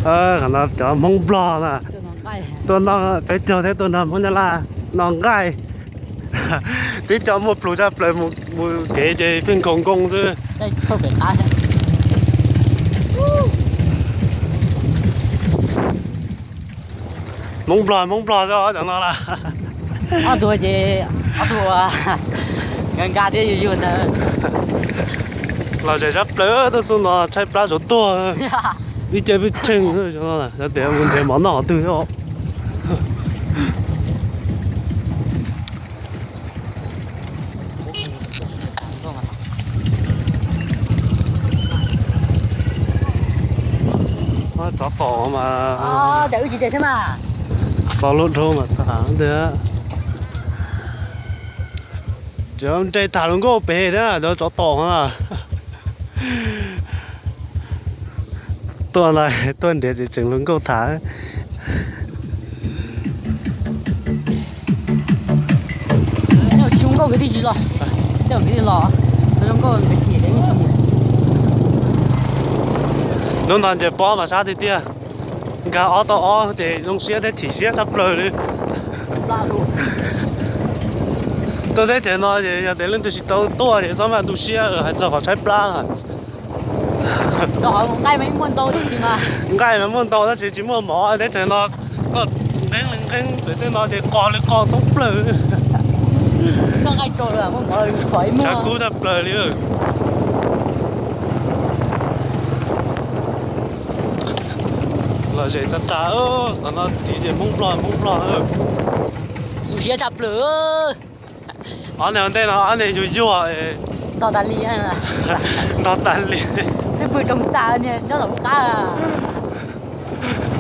Qhov no cov Hmoob Nplog na, tuaj noj peb caug thiab tuaj nrog Hmoob Nyab Laj noj nqaij. Tib co muaj plhus tshaj plaws mus kev ces pheej nkaus nkoos xwb. Hmoob Nplog, Hmoob Nplog xwb cov no lawm. Ob tug ces ob tug nka nka thiab yug yug ntawd. Los zem tshaj plaws, tuaj xub no tshaib plab tsuav tuag. Ib ce pheej tsheej, xyov tias mus nrhiav mov noj qhov twg thiab. Tsov tom mas, tau lub dhau mas tham tias cov nres tham hluas nkauj pem thiab cov tsov tom na. Tuaj, tuaj nrhiav tseem hluas nkauj tham. Tsis zoo nkauj kwv tij tsis los, tsis zoo nkauj kwv tij los, zoo nkauj kwv tij yeej tsis nyiam. Hnub no nce pob mas sab tiag tiag, nkag ob tau ob ces zoo siab thiab chim siab tshaj plaws li. Tuaj teb chaws no ces yog tias leej twg tsis tau tuaj ces txhob maj tu siab, hais txog qhov tshaib plab na. Nqaij mas muaj ntau tab sis tsis muaj mov, teb chaws no koj nqeeb li nqeeb pem tej no ces qos li qos thoob plaws. Tshav kub tshaj plaws li. Los zem tag tag, qhov no tid ces Hmoob Nplog, Hmoob Nplog. Xu siab tshaj plaws. Ob niag ua ntej no ob niag yuag yuag, ntog tas li, ntog tas li. Sib pw rau tas nyob tom qab.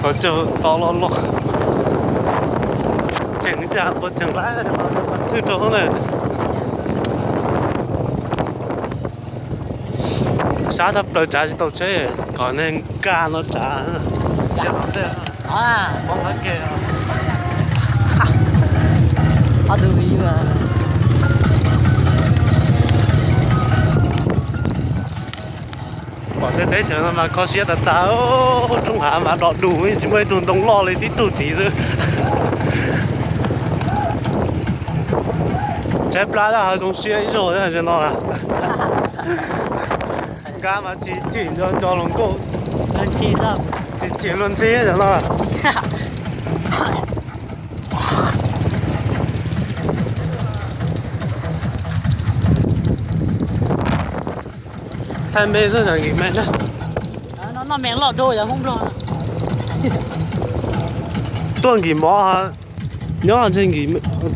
Qhov chaw to loj loj, cheem li cas puas cheem lawm, qhov twg rau na. Sab tshaj plaws, tsav tsis tau tsheb, kom neeg nkag no tsav. Pom tej teb chaws no mas kho siab tas tas, roob hav mas dom dus, tsis muaj ib tug ntoo loj li, tib tug tid xwb. Tshaib plab tab sis zoo siab ib zaug thiab no. Nkag mas chim chim nco nco hluas nkauj, chim chim luag ntxhi no. Thaij me xwb, nkim me na. Tuaj nkim mov, nyob ntshe,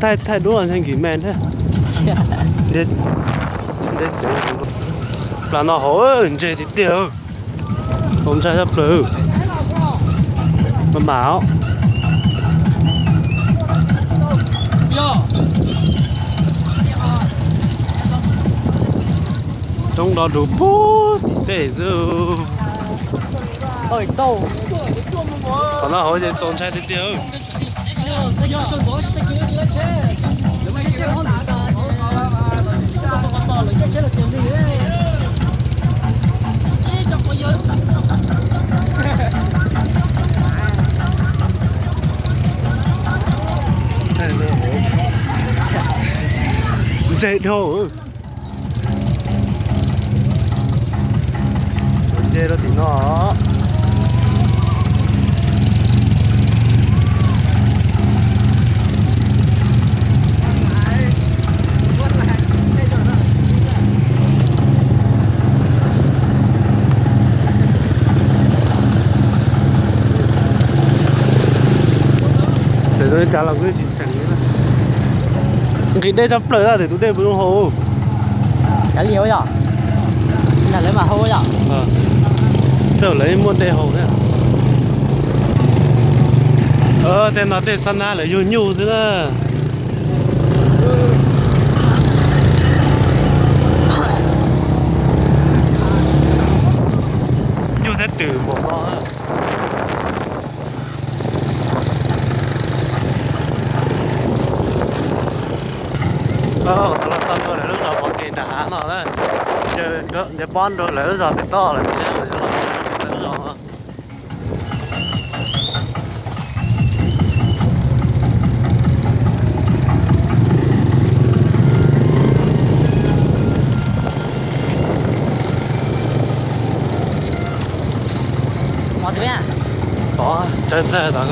thaij duab ntshe nkim me thiab. Plas no hauv ntse tiag tiag, txaus ntshai tshaj plaws. Mas mas, roob do dus puag tim tej xwb. Qhov no hauv ces txaus ntshai tiag tiag. Ntse dhau. Nce rau tim no. Txawm zoo li cas los kuj tsis txheem li. Nqhis dej tshaj plaws, tab sis tus dej puas zoo haus. Kav liam yom, lawv mam haus yom. Tej lawv muaj dej haus thiab. Tej no tej xab nab lawv yug nyuj xwb na. Nyuj thiab twm npaum no. Los txog ntua lawv lub zos pov kev nram hav no na, nce pob nrau lawv lub zos pem toj lawm thiab, lawv lub zos. Tod, tsawv ntxawg tod.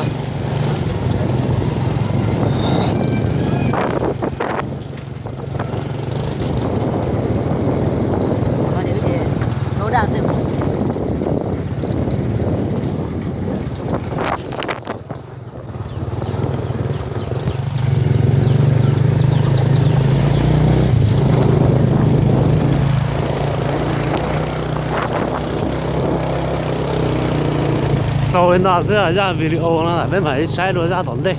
Xaus li no xwb, zaj video no peb mam li saib dua zaj tom ntej.